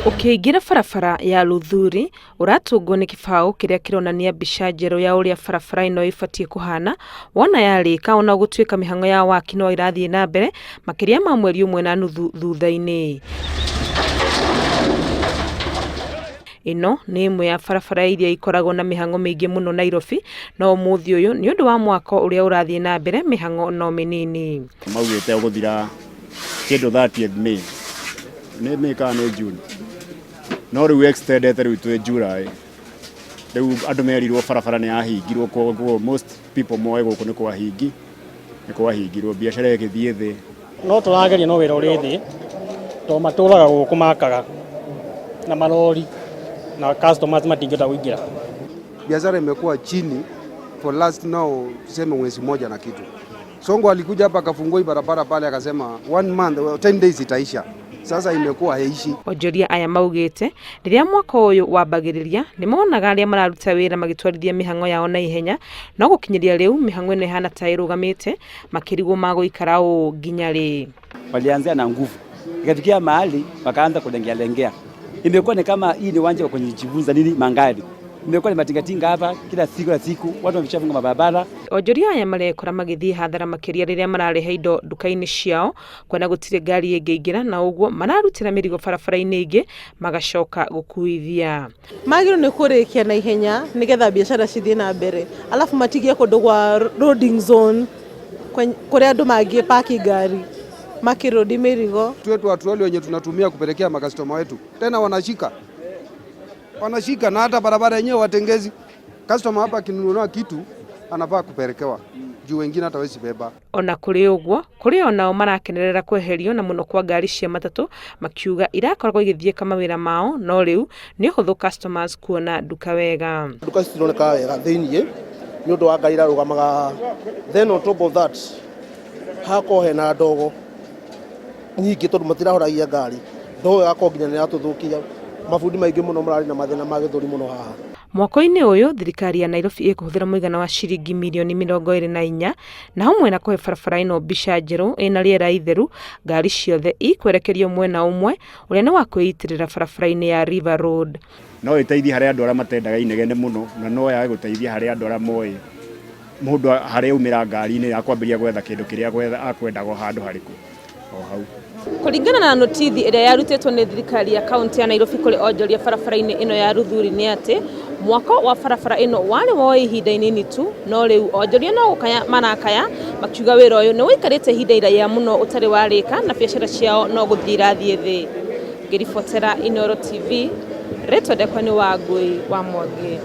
Ũkĩingĩra barabara ya Luthuli, ũratũngwo nĩ kĩbaũ kĩrĩa kĩronania mbica njerũ ya ũrĩa barabara ĩno ĩbatiĩ kũhana wona yarĩka, ona gũtuĩka mĩhang'o ya waki no ĩrathiĩ na mbere makĩria ma mweri ũmwe na nuthu thutha-inĩ. Ĩno nĩ ĩmwe ya barabara iria ikoragwo na mĩhang'o mĩingĩ mũno Nairobi, no ũmũthĩ ũyũ nĩ ũndũ wa mwako ũrĩa ũrathiĩ na mbere mĩhang'o no mĩnini. Maugĩte ũgũthira kĩndũ 30th May, nĩ May kana nĩ June, no rĩu extendete rĩu twĩ July. Rĩu andũ merirwo barabara nĩ yahingirwo, koguo most people moĩ gũkũ nĩ kwahingi nĩ kwahingirwo, biacara ĩgĩthiĩ thĩ. No tũrageria no wĩra ũrĩ thĩ tondũ matũraga gũkũ makaga na marori na customers matingĩhota kũingĩra. Biashara imekuwa chini for last now tuseme mwezi moja na kitu. Sonko alikuja hapa akafungua hii barabara pale akasema one month, 10 days itaisha. Sasa imekuwa haishi. Onjoria aya maugĩte rĩrĩa mwako ũyũ wambagĩrĩria nĩ monaga arĩa mararuta wĩra magĩtwarithia mĩhang'o yao na ihenya, no gũkinyĩria rĩu mĩhang'o ĩno ĩhana ta ĩrũgamĩte makĩrigwo magũikara ũũ nginya rĩ. Walianzia na nguvu, ikafikia mahali wakaanza kulengea lengea. Imekuwa ni kama hii ni uwanja wa kujifunza nini mangari. Imekuwa ni matingatinga hapa kila siku na siku, watu wameshafunga mabarabara. Onjoria aya marekora magĩthiĩ hathara makĩria rĩrĩa mararehe indo nduka-inĩ ciao kuona gũtirĩ ngari ĩngĩingĩra, na ũguo mararutĩra mĩrigo barabara-inĩ ingĩ magacoka gũkuithia. Magĩrĩirwo nĩ kũrĩkia na ihenya nĩgetha biacara cithiĩ na mbere, alafu matigie kũndũ gwa loading zone kũrĩa andũ mangĩ paki ngari makĩrũdi mĩrigo. Wetu wa troli wenye tunatumia kupelekea makastoma wetu tena wanashika wanashika, na hata barabara yenyewe watengezi. Customer hapa akinunua kitu anafaa kupelekewa juu wengine hata hawezi beba. Ona kũrĩ ũguo, kũrĩ onao marakenerera kweherio na mũno kwa ngari cia matatũ, makiuga irakoragwo igĩthiĩka mawĩra mao, no rĩu nĩ ũhũthũ customers kuona nduka wega. Nduka citironekaga wega thĩiniĩ nĩ ũndũ wa ngari irarũgamaga. Then on top of that hagakorwo hena ndogo nyingĩ tondũ matirahoragia ngari, ndogo ĩgakorwo nginya nĩ ĩratũthũkia. Mabundi maingĩ mũno mararĩ na mathĩna ma gĩthũri mũno haha. Mwako-inĩ ũyũ thirikari ya Nairobi ĩkũhũthĩra mũigana wa ciringi mirioni 24, na hamwe na kũhe barabara ĩno mbica njerũ ĩna rĩera itheru, ngari ciothe ikwerekerio mwena ũmwe ũrĩa nĩ wa kwĩitĩrĩra barabara-inĩ ya River Road. No ĩteithie harĩ andũ arĩa matendaga inegene mũno, na no yage gũteithia harĩ andũ arĩa moĩ mũndũ harĩa aumĩra ngari-inĩ akwambĩrĩria gwetha kĩndũ kĩrĩa akwendaga o handũ harĩkũ o hau. Kũringana na notithi ĩrĩa yarutĩtwo nĩ thirikari ya kaunti ya Nairobi kũrĩ onjoria barabara-inĩ ĩno ya Luthuli nĩ atĩ mwako wa barabara ĩno warĩ woe ihinda inini tu, no rĩu onjoria no gũkaya marakaya makiuga wĩra ũyũ nĩ ũikarĩte ihinda iraya mũno ũtarĩ warĩka na biacara ciao no gũthiĩ irathiĩ thĩ. Ngĩribotera Inooro TV, rĩtwa rĩakwa nĩ Wangui wa Mwangi.